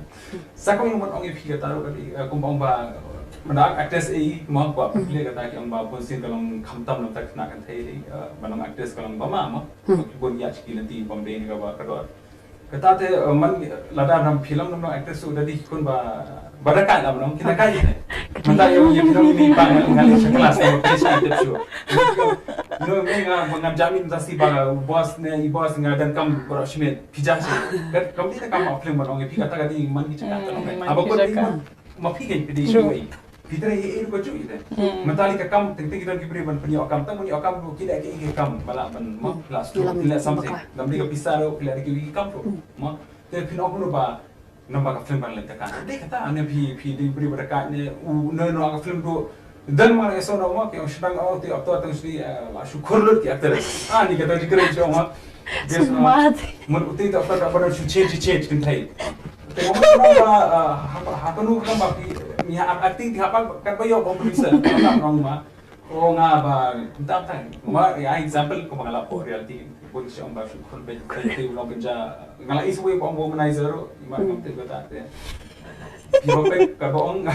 Sa kong ïa mon ong ïa phi kata ruh ka dei, eh, kumba ong ba, eh, mynta actress ei, kumba ong ba phi leh kata ki ong ba bun sien ka long khamtam long ta khynnah kynthei dei, eh, ba long actress ka long ba ma ma. Ki bun ïa ki lynti bym dei ne kaba ka dor. Kata te, eh, man lada ram film long actress u da dei khun ba, ba da kai la long ki da kai ne. Mynta ïa ïa film ni ba ngan ngan sha class ne ba sha tip shu. No me nga ba ngan jamin da si ba boss ne i boss nga dan kam bro shmet. Phi ja shi. Kat kam ni ka kam film ban ong phi kata ka dei man ki jaka ka long. Aba ko dei man ma phi kan phi dei shi wei. Phi trei hi ei ruh ka ju ite. Mynta li ka kam teng teng ki don ki briew ban pynïoh kam tang ban ïoh kam ruh ki leh ki ei ki kam ba lah ban ma phi lah stu phi leh something. Nam dei ka pisa ruh phi leh ki ei ki kam ruh. Ma te phi noh ruh ba namar ka film ban leh ka kan. Dei kata ne phi phi dei briew ba da ka ne u ne no ka film ruh. Dan ma eso na ma ki ong sdang ong ti actor tang sdi la shu khur lut ki actor. Ah ni kata ji kren jong ma. Yes ma. Mun uti ta actor ka badan shu change change kin thai. Te ma ma ha ka nu ka ma ki ni ha acting ti ha pa ka ba yo ko producer. Ka ong ma. Ko nga ba ta ta. Ma ya example ko ma la ko reality. Ko si ong ba shu khur be te long ja. Nga la is we ko womanizer ma te ko ta te. Ki ba pe ka ba ong.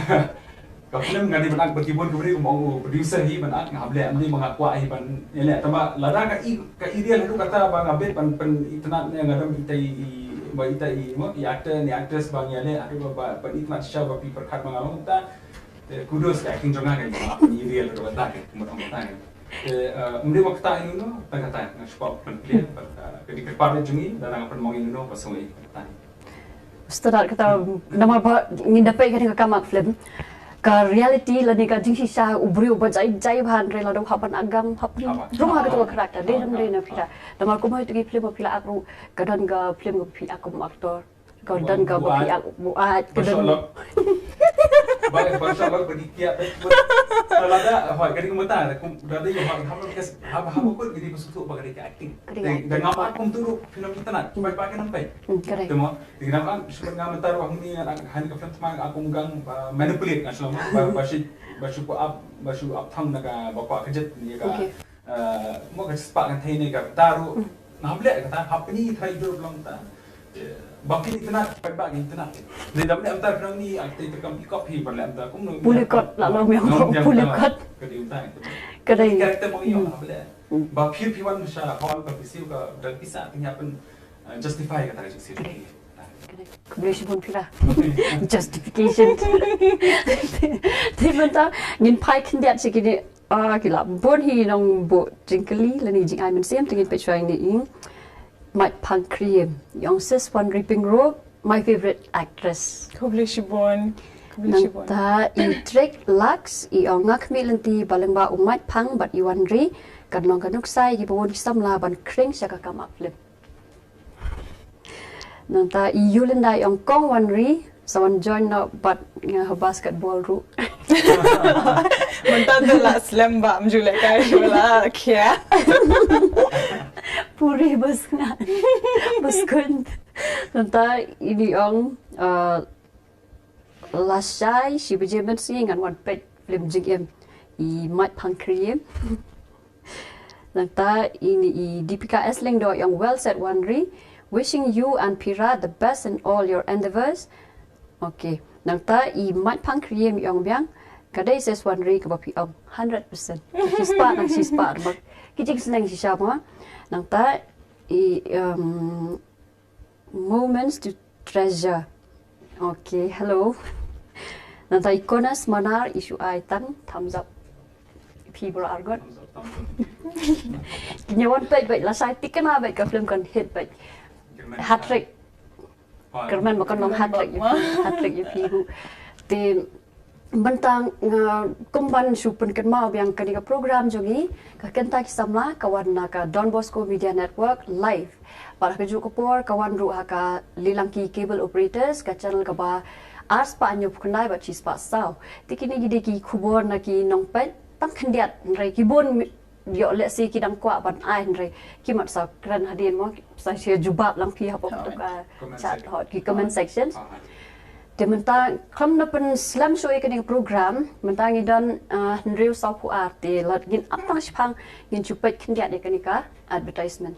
Ka film nga dei ban ak ba ki bun ki briew kumba ong u producer hi ban ak nga hap leh ym dei ba nga kwah hi ban ïaleh tangba lada ka i ka i real haduh katta ba nga bit ban pynitynnat ne nga dang itai i ba itai i mo i actor ne actress ba nga ïaleh haduh ba ban pynitynnat shisha ba phi pyrkhat ba nga long ta. Te kudos ka acting jong nga ka i real haduh katta ka kumba ong katta ka. Te ym dei ba katta ïa uno tang katta nga shu kwah ban plie ka dei ka part jong i lada nga pynmong ïa uno ba sngewbha katta. Stad kata namar ba ngin da peit kane ka kam ak film. Ka reality lane ka jingshisha u briew ba jai jai ba hynrei lada u hap ban agam hap ban rung ha kata ka character dei dei na phi da. Namar kumba ïa tu ki film ba phi la ak ruh ka don ka film ka phi ak kum actor. Ka don ka ba phi ak buat ka don. Ba ba sha lok ba di kiat. Lada hoi ka ding mata kum lada ïa hoi hap kes hap hap ko ka ding ba sutu ba ka ding acting. Da ngam ak kum tu ruh film internet ba ba ka nampai. Te mo Dei nang an shu nga mynta ruh hangne nga hani ka film tma nga kum gang ba manipulate nga shlong ba ba shi ba shu ko ap ba shu ap thang na ka ba kwa ka jet ni ka mo ka spa kan thai ni ka ta ruh nga hap leh ka ta hap ni thai dur long ta ba ki internet ba ba ki internet ni da ni am ta film ni ak te kam i copy ban leh am ta kum no puli kot la long yang puli kot ka dei ta ka dei character mo yo hap leh ba phi phi wan sha hall ka pisiu ka dal pisa ni happen justify ka ta ka jingsi. Khublei shibun phi la. Justification. Te mynta ngin phai khyndiat sha kine ah ki la bun hi nongbuh jingkylli lane jingai mynsiem te ngin peit shuwa ïa i Mike Pangkriem. Ïong sis Wanri Pyngrope, my favorite actress. Khublei shibun. Khublei shibun. Nangta i Trick Lux i ong nga khmih lynti ba lyngba u Mike Pang bad i Wanri kan long ka nuksa ïa kiba bun ki samla ban khring sha ka kam ak film. Nangta i Yulinda i ong kong Wanri Someone join na bat nga ha basketball ruh. Mynta te la slem ba mju le kai shu la khia. Puri bus nga. Bus kun. Nanta ini ong uh, lashai shi baje mynsngi ngan wan peit film jingim i Mait Phang Khriem. Nangta ini i Dipika S Lyngdoh ong well said Wanri. Wishing you and Pira the best in all your endeavors. Okay. Nangta i Mait Phang Khriem ong biang. Ka dei ses Wanri kaba phi ong hundred percent. Shi spah nang shi spah. Ki jingsneng shisha mo. Nangta i um, Moments to treasure. Okay, hello. Nanta i Konas Manar i shu ai tang thumbs up. Phi bro argot. Ki nyawan peit beit lashai tikna beit ka film kan hit beit. Hat trick. Kyrmen ba kan long hat trick. Hat trick ïa phi hu. Te Bentang nga kumban shu pynkynmaw biang kane ka program jong ngi ka kynta ki samla ka wan na ka Don Bosco Media Network live. Bad ha kajuh ka por ka wan ruh ha ka Lilangki Cable Operators ka channel kaba ar spah hynñiew phew khyndai bad shi spah saw. Te kine ki dei ki khubor na ki nongpeit tang khyndiat hynrei ki bun ïoh lehse ki dang kwah ban ai hynrei ki mat sa kren hadien mo sa shu jubab lang phi hapoh ka chat hot ki comment section. Te mynta khlem da pynslem shuh ïa kane ka program mynta ngi don hynriew saw phew ar te lada ngin ap tang shiphang ngin shu peit khyndiat ïa kane ka advertisement.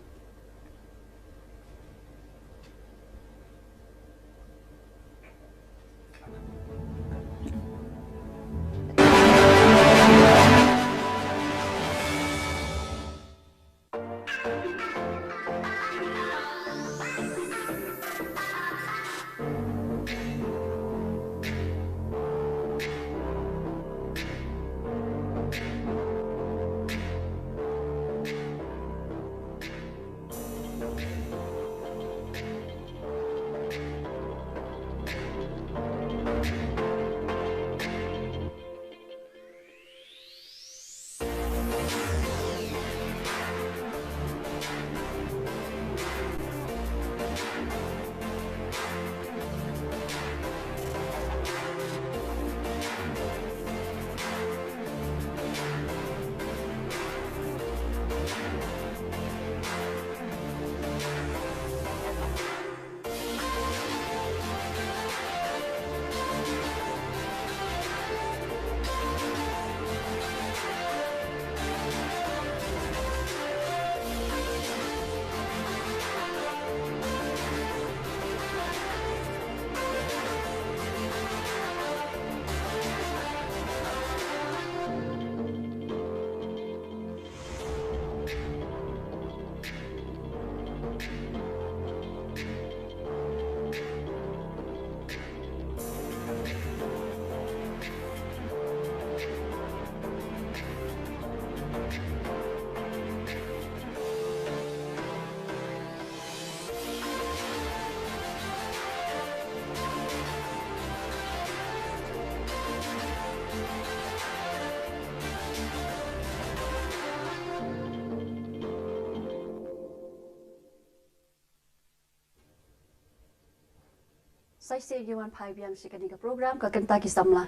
Sa shisien ngi wan phai biang sha kane ka program ka kynta ki samla.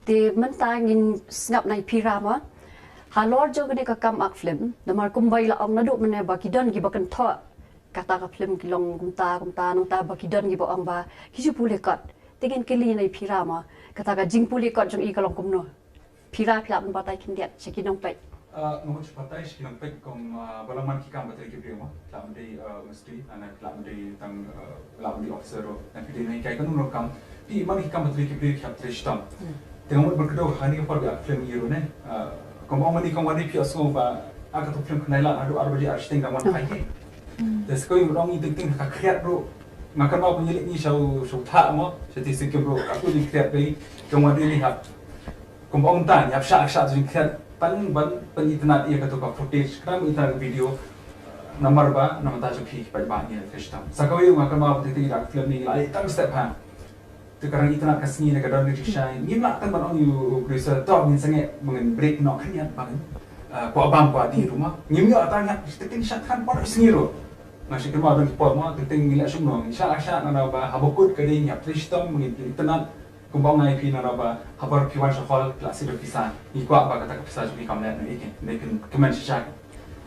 Te mynta ngin sngap na i Pira mo. Halor jong kane ka Kam Ak Film namar kumba i la ong naduh mynne ba ki don kiba kynthoh kata ka film ki long kumta kumta nangta ba ki don kiba ong ba ki ju pule kot. Te ngin kylli na i Pira mo kata ka jingpule kot jong i ka long kumno. Pira phi lah ban batai khyndiat sha ki nongpeit. Ah, nga mut shu batai sha ki nongpeit kum, ah, ba la man ki kam ba trei ki briew mo. Phi lah ban dei, ah, mistri, ah, ne phi lah ban dei tang, ah, phi lah ban dei officer ruh. Ne phi dei na hikai kano kano kam. Phi man ki kam ba trei ki briew ki hap trei shitom. Hmm. Te nga mut ban kdew ha kane ka por ba ïa film ïa ruh ne. Ah, kum ong mani kum wani phi ïohsngew ba ah kato film khyndai lad haduh ar baje ar shiteng dang wan phai hi. Hmm. Te sa kawei mut ong i teng teng ha ka khriat ruh. Nga kynmaw ba ngi leit ngi sha u, sha u thah mo. Sha ti sikim ruh. Aku jingkhriat ba i. Kum wani ni hap. Kumba ong mynta ngi ap shah shah jingkhriat tang ban pynitynnad ïa kato ka footage khnang ban itynnad ka video. Namar ba na mynta jong phi ki paidbah ngi la trei shitom. Sa kawei nga kynmaw ba teng teng ïa ka film ngi la leit tang step ha. Te ka dang itynnad ka sngi ne ka dang ri shai ngim lah tang ban ong ïa u producer to ngin sangeh ba ngin break noh khyndiat ba ngin, ah, kwah bam kwah dih ruh mo. Ngim ïoh tang ïa teng teng sha than por sngi ruh. Nga shu kynmaw don ki por mo, te ngi la shim no, ngi shah la shah na ba haba kut ka dei ngi hap trei shitom, ngi itynnad, kumba ong nga ïa phi na ba haba phi wan sha hall phi la siew da pisa, ngi kwah ba kata ka pisa jong ngi kam leh na ïa ki, ne kin kmen shisha.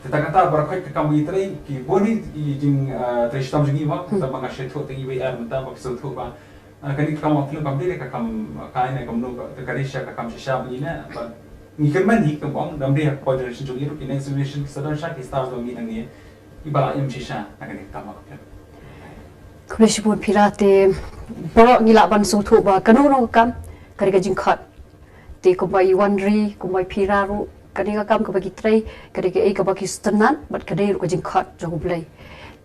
Te ta kata ba khot ka kam ngi trei, ki bun hi ki jing, eh, trei shitom jong ngi mo, kata ba nga shu ïathuh te ngi wei er mynta ba ki shu ïathuh ba Ah, kane ka kam film kam dei ka kam, ah, ka ne kam no ka, ka dei sha ka kam shisha ba ngi ne, ba ngi kyrmen hi ka bong dam dei ha ka generation jong ngi ruh, ki next generation ki sa don sha ki stars jong ngi nangne, ki ba la im shisha na kane ka kam ka film. Khublei shibun Phira. Te baroh ngi lah ban sngewthuh ba kano kano ka kam ka dei ka jingkhot. Te kumba i Wanri, kumba i Phira ruh, ka dei ka kam kaba ki trei, ka dei kaei kaba ki sngewtynnad, bad ka dei ruh ka jingkhot jong U Blei.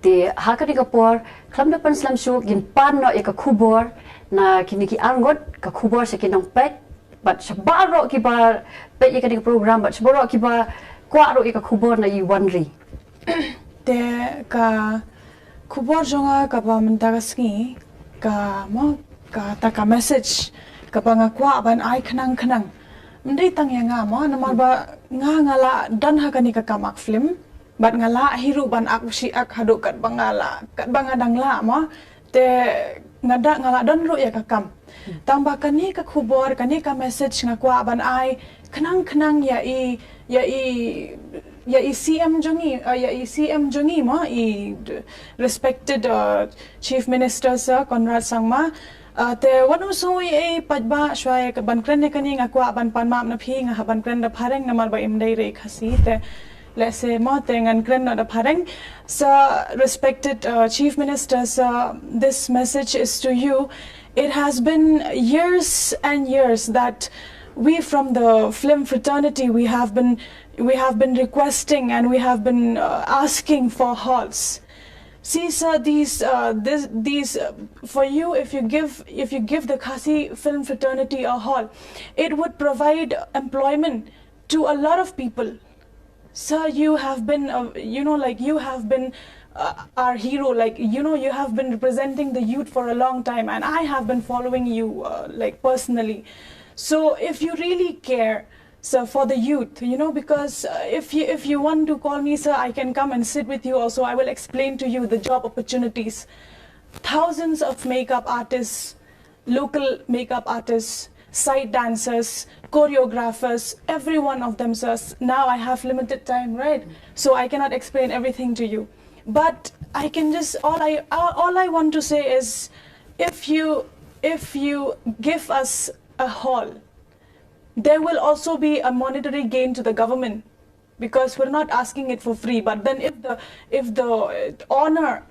Te ha kane ka por, khlem da pynslem shuh, ngin pan noh ïa ka khubor na kine ki arngut, ka khubor sha ki nongpeit, bad sha baroh kiba peit ïa kane ka program, bad sha baroh kiba kwah ruh ïa ka khubor na i Wanri. Te ka khubor jong nga kaba mynta ka sngi, ka mo, kata ka message kaba nga kwah ban ai khnang khnang. Ym dei tang ïa nga mo, namar ba nga nga la don ha kane ka kam ak film. Bad nga la hi ruh ban ak shi ak haduh katba nga la, katba nga dang la mo. Te nga da nga la don ruh ïa ka kam. Tang ba kane ka khubor, kane ka message nga kwah ban ai khnang khnang ïa i, ïa i, ïa i C M jong ngi, eh, ïa i C M jong ngi mo, i d-, respected, uh, Chief Minister Sir Conrad Sangma. Uh, te wat ym sngew ei ei pat ba shuwa ïa ka ban kren ïa kane nga kwah ban pan map na phi, nga hap ban kren da phareng namar ba im dei re Khasi te. Let's say mo te ngan kren na da phareng. Sir, respected, uh, Chief Minister Sir, this message is to you. It has been years and years that we from the film fraternity, we have been, we have been requesting and we have been, uh, asking for halls. See, sir, these, uh, this, these, uh, for you, if you give, if you give the Khasi film fraternity a hall, it would provide employment to a lot of people. Sir, you have been, uh, you know, like, you have been, uh, our hero. Like, you know, you have been representing the youth for a long time, and I have been following you, uh, like, personally. So, if you really care, sir, for the youth, you know, because, uh, if you, if you want to call me sir, I can come and sit with you also. I will explain to you the job opportunities. Thousands of makeup artists, local makeup artists, side dancers, choreographers, every one of them, sir. Now I have limited time, right? So I cannot explain everything to you. But I can just, all I, all, all I want to say is, if you, if you give us a hall, there will also be a monetary gain to the government, because we're not asking it for free. But then if the, if the, uh, owner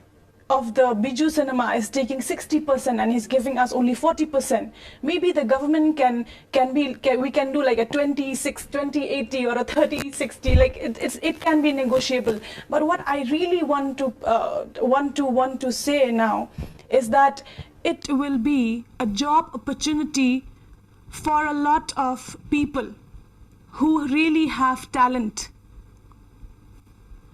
of the Bijou Cinema is taking sixty percent and he's giving us only forty percent, maybe the government can, can be, can, we can do like a twenty six, twenty eighty or a thirty sixty. Like, it, it's, it can be negotiable. But what I really want to, uh, want to, want to say now is that it will be a job opportunity for a lot of people who really have talent.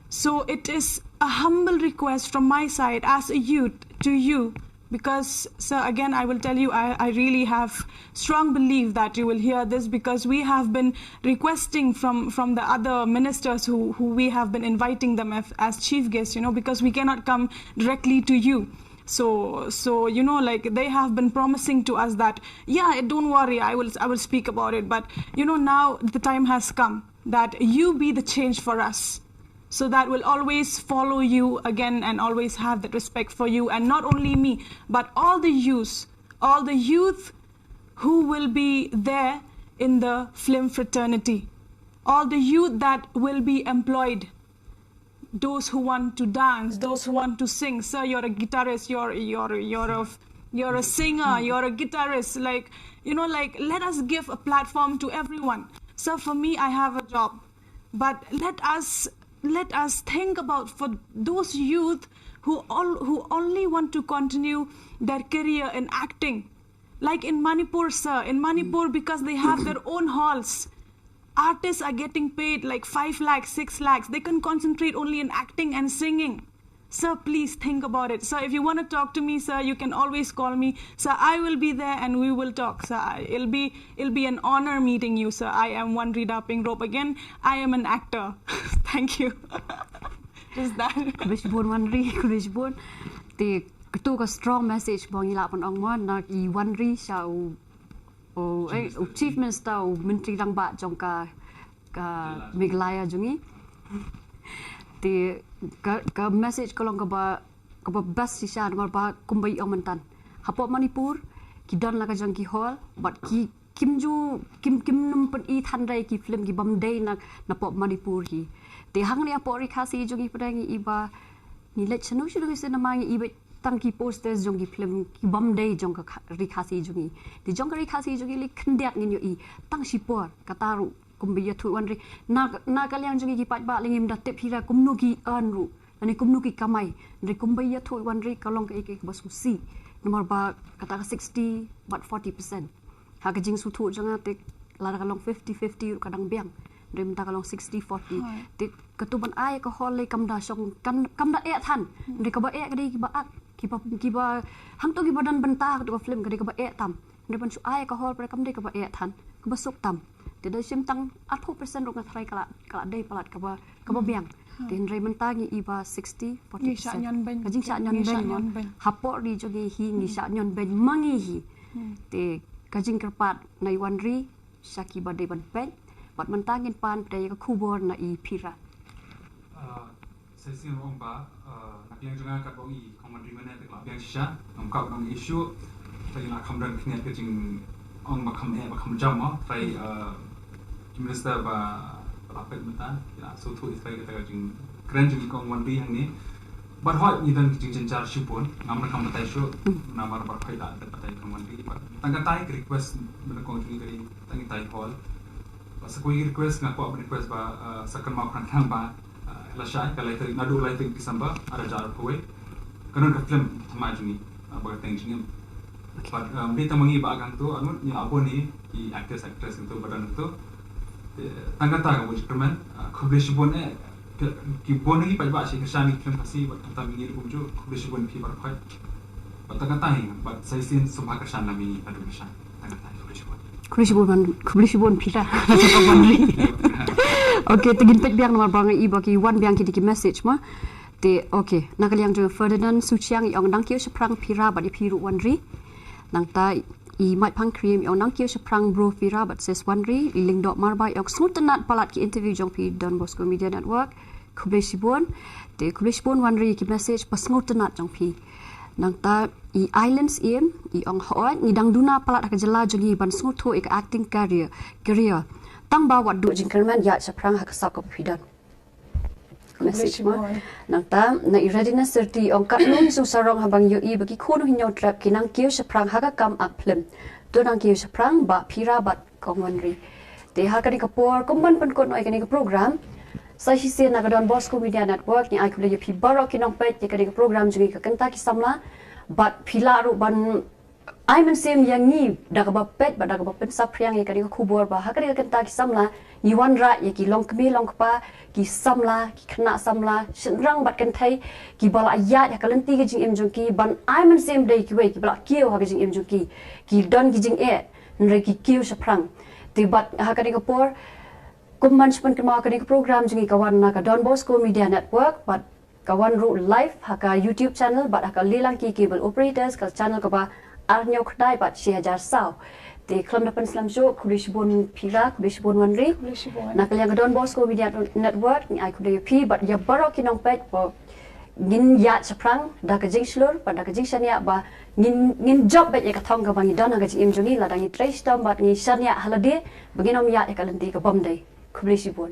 So it is a humble request from my side as a youth to you, because, sir, again, I will tell you, I, I really have strong belief that you will hear this, because we have been requesting from, from the other ministers who, who we have been inviting them as, as chief guests, you know, because we cannot come directly to you. So, so, you know, like, they have been promising to us that, yeah, don't worry, I will, I will speak about it. But, you know, now the time has come that you be the change for us. So that will always follow you again and always have that respect for you. And not only me, but all the youth, all the youth who will be there in the film fraternity, all the youth that will be employed, those who want to dance, those who want to sing. Sir, you're a guitarist, you're, you're, you're a, you're a singer, you're a guitarist. Like, you know, like, let us give a platform to everyone. Sir, for me, I have a job, but let us, let us think about for those youth who all, who only want to continue their career in acting. Like in Manipur, sir, in Manipur, because they have their own halls, artists are getting paid like five lakhs, six lakhs. They can concentrate only in acting and singing. Sir, please think about it. Sir, if you want to talk to me, sir, you can always call me. Sir, I will be there and we will talk. Sir, I, it'll be, it'll be an honor meeting you, sir. I am Wanrida Pingrop again. I am an actor. Thank you. Khublei shibun Wanri, khublei shibun. Te katu ka strong message ba ngi lah ban ong mo na i Wanri sha u, u, eh, u Chief Minister, u Myntri Rangbah jong ka, ka Meghalaya jong ngi. Te ka, ka message ka long kaba, kaba best shisha namar ba kumba i ong mynta, hapoh Manipur ki don la ka jong ki hall, bad ki kim ju, kim, kim nym pyni than dei ki film ki bym dei na, na pop Manipur hi. Te hangne hapoh Ri Khasi jong ngi pat ngi i ba ngi leit shano shano shisien namar ngi i ba tang ki posters jong ki film ki bym dei jong ka Kha-, Ri Khasi jong ngi. Te jong ka Ri Khasi jong ngi lei khyndiat ngin ïohi tang shipor, kata ruh kumba ïathuh Wanri. Na, na ka liang jong ngi ki paidbah lei ngim da tip hi ra kumno ki earn ruh, lane kumno ki kamai. Hynrei kumba ïathuh Wanri ka long kaei kaei kaba sngewsih. Namar ba kata ka sixty bad forty percent. Ha ka jingsngewthuh jong nga te lada ka long fifty fifty ruh ka dang biang. Hynrei mynta ka long sixty forty. Te katu ban ai ka hall lei kam da shong, kam, kam da eh than. Hynrei kaba eh ka dei kiba ak, kiba, kiba hangto kiba don bynta katu ka film ka dei kaba eh tam. Hynrei ban shu ai ka hall pat kam dei kaba eh than, kaba suk tam. Te da shim tang arphew percent ruh nga tharai ka la, ka la dei palat kaba, kaba biang. Te hynrei mynta ngi i ba sixty forty percent. Ngi shah ñion beiñ. Ka jingshah ñion beiñ mo. Hapoh ri jong ngi hi ngi shah ñion beiñ ma ngi hi. Te ka jingkyrpad na i Wanri sha kiba dei ban peit. Bad mynta ngin pan pat ïa ka khubor na i Phira. Ah, sa shisien ong ba, ah, na ka liang jong nga katba ong i Kong Wanri mynne te ka la biang shisha, ngam kwah ban ong issue. Trai la kham don khyndiat ka jingong ba kham eh ba kham jam mo. Trai, ah, ki minister ba, ba la peit mynta ki la sngewthuh ïa trai kata ka jingkren jong i Kong Wanri hangne. Bad hooid ngi don ka jingjynjar shibun, ngam da kham batai shuh. Namar ba hooid la da batai Kong Wanri. Bad tang katai ka request mynta Kong jong i ka dei tang katai hall. Ba sa kawei request nga kwah ban request ba, ah, sa kynmaw khnang khnang ba, ah, lashai ka lai tarik, naduh lai tarik December ar hajar arphew wei. Ka don ka film thymmai jong ngi, ah, ba kyrteng Jingim. Bad, ah, ym dei tang ma ngi ba act hangto, arngut ngi la bun hi ki actors actress hangto ba don hangto. Te tang kata ka buh jingkyrmen, ah, khublei shibun eh. Ki, ki bun hi paidbah shi kyrshan ïa ki film Khasi bad kata ma ngi ruh kumjuh, khublei shibun phi baroh khoit. Bad tang kata hi bad sa shisien sngewbha kyrshan na ma ngi, naduh kyrshan. Khublei shibun, khublei shibun Phira. Okay, te ngin peit biang namar ba nga i ba ki wan biang kine ki message mo. Te okay, na ka liang jong Ferdinand Suchiang i ong nang kiew shaphrang Phira bad ïa phi ruh Wanri. Nangta i Mike Pangkrim i ong nang kiew shaphrang bro Phira bad sis Wanri. I Lyngdoh Marbah i ong sngewtynnat palat ki interview jong phi Don Bosco Media Network. Khublei shibun. Te khublei shibun Wanri ki message ba sngewtynnat jong phi. Nangta i Island Siem i ong hooid ngi dang duna palat ha ka jylla jong ngi ban sngewthuh ïa ka acting career, career. Tang ba wat duh jingkyrmen ïaid shaphrang ha ka sap kaba phi don. Message mo. Nangta na i Readiness Syrti i ong katno ngi sngewsarong haba ngi ïohi ba ki khun u Hynñiewtrep ki nang kiew shaphrang ha ka kam act film. To nang kiew shaphrang Bah Phira bad Kong Wanri. Te ha kane ka por kum ban pynkut noh ïa kane ka program, sa shisien na ka Don Bosco Media Network ngi ai khublei ïa phi baroh ki nongpeit ïa kane ka program jong ngi Ka Kynta Ki Samla. Bad phi lah ruh ban ai mynsiem ïa ngi da kaba peit bad da kaba pynsaphriang ïa kane ka khubor ba ha kane Ka Kynta Ki Samla ngi wanrah ïa ki longkmie longkpa, ki samla, ki khynnah samla, shynrang bad kynthei, kiba la ïaid ha ka lynti ka jingim jong ki, ban ai mynsiem da ïa kiwei kiba la kiew ha ka jingim jong ki. Ki don ki jingeh, hynrei ki kiew shaphrang. Te bad ha kane ka por, kum ban shu pynkynmaw, kane ka program jong ngi ka wan na ka Don Bosco Media Network, bad ka wan ruh live ha ka YouTube channel, bad ha ka Leelanki Cable Operators, ka channel kaba ar hynñiew khyndai bad shi hajar saw. Te khlem da pynslem shuh, khublei shibun Phira, khublei shibun Wanri. Khublei shibun. Na ka liang ka Don Bosco Media Network ngi ai khublei ïa phi bad ïa baroh ki nongpeit ba ngin ïaid shaphrang da ka jingshlur bad da ka jingshaniah ba ngin, ngin jop beit ïa ka thong kaba ngi don ha ka jingim jong ngi, lada ngi trei shitom bad ngi shaniah ha lade ba ngin ym ïaid ïa ka lynti ka bym dei. Khublei shibun.